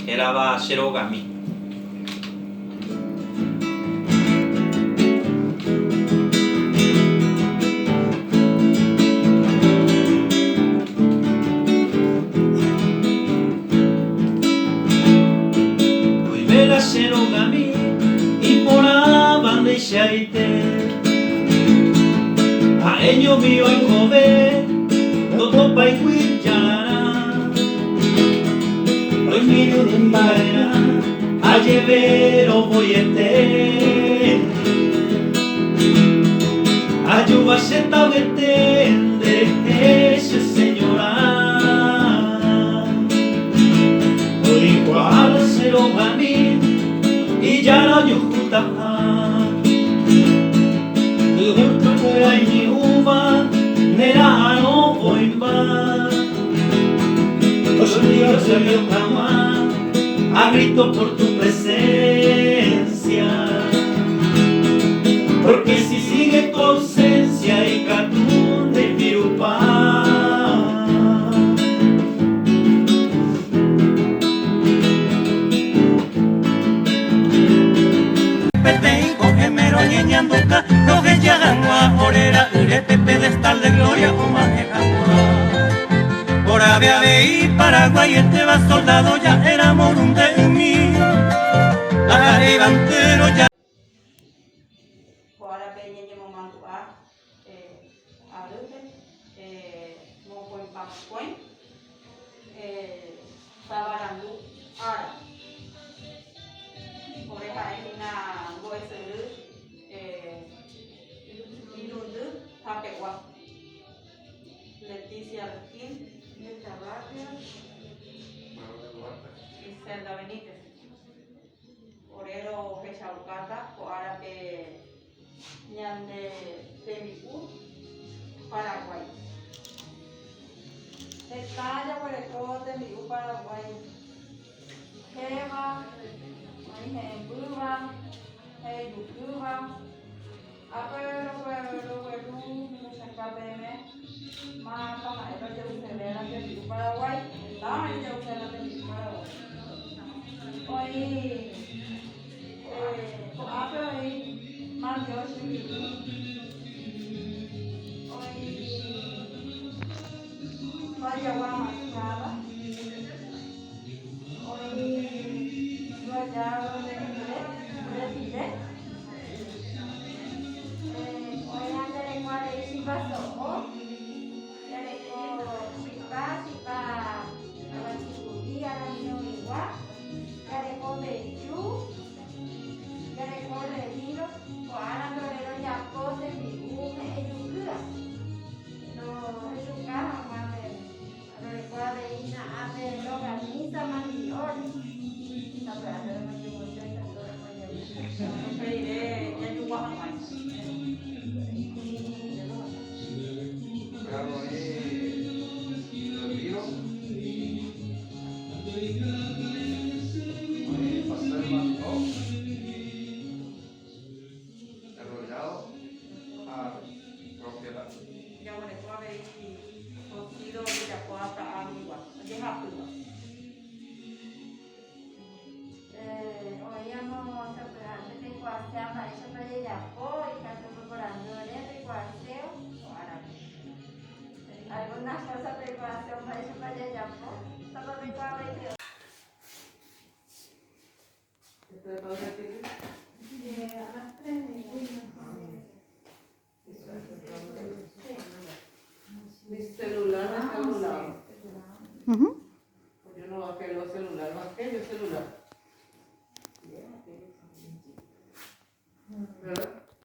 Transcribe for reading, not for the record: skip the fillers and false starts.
Hérava Che rogami. Oime la che rogami iporãva ndeichaite. Ha'eñomi oikove ndotopáigui jararã. Roimirũ mba'erã ajevérõ voiete. Ajuva che tavyete nderehe che señora. Oikuaa la che rogami ijára ojuhutaha. Yvytukuéra iñirũva ne ra'arõ oĩmba. A grito por tu presencia Porque si sigue tu ausencia ikatu nde pirupa. Peteĩ ko'ẽme roñeñanduka roheja hag̃ua ore ra'yre pe pedestal de gloria oma'ẽ hag̃ua. Orave avei Paraguaieteva soldado ja'éramo runde'ymi, ndaha'éivantero ja. Ko árape ñañemomandu'a arýpe mokõipakõi tavarandu ára. Ore ha'e hína mbo'esyry irundy hapegua. Leticia Arquín, Mirta Barrios y Zelda Benítez. Ore rohechaukáta ko árape ñande tembi'u Paraguái. Heta jaguereko tembi'u Paraguái héva, oĩ he'ẽmbýva, he'ẽjukýva. Ápe rogueru rohechauka peẽme mávapa ha'épa ja'useve la tembi'u Paraguái. Heta oĩ ja'use la tembi'u Paraguái. Oĩ ko'ápe oĩ mandi'o chyryry, oĩ pajagua mascada, oĩ guayabo de pire. Oĩ jareko avei chipa so'o, jareko chipa, chipa avachiku'i, aramirõmigua, jareko mbeju, jareko rrevíro, ko'ág̃a ore rojapo tembi'u he'ẽjukýva, rohechuka hag̃ua peẽme. Roreko avei na'ápe longaniza mandi'óre. Sapy'ánte romoñemoĩta ikatu romoñe'ẽ. Upe rire jajogua hag̃uáicha. Jaguereko avei cocido ojejapóva ka'aguigua, ojehapýva. Oĩramo sapy'ánte peikuaaséva mba'éichapa ojejapo, ikatu peporandu ore peikuaasévo ko árape. Alguna cosa peikuaasévo mba'éichapa ojejapo, tapa peikuaavaite. Mi celular está a un lado. Yo no bajé los celular, bajé yo celular. ¿Verdad?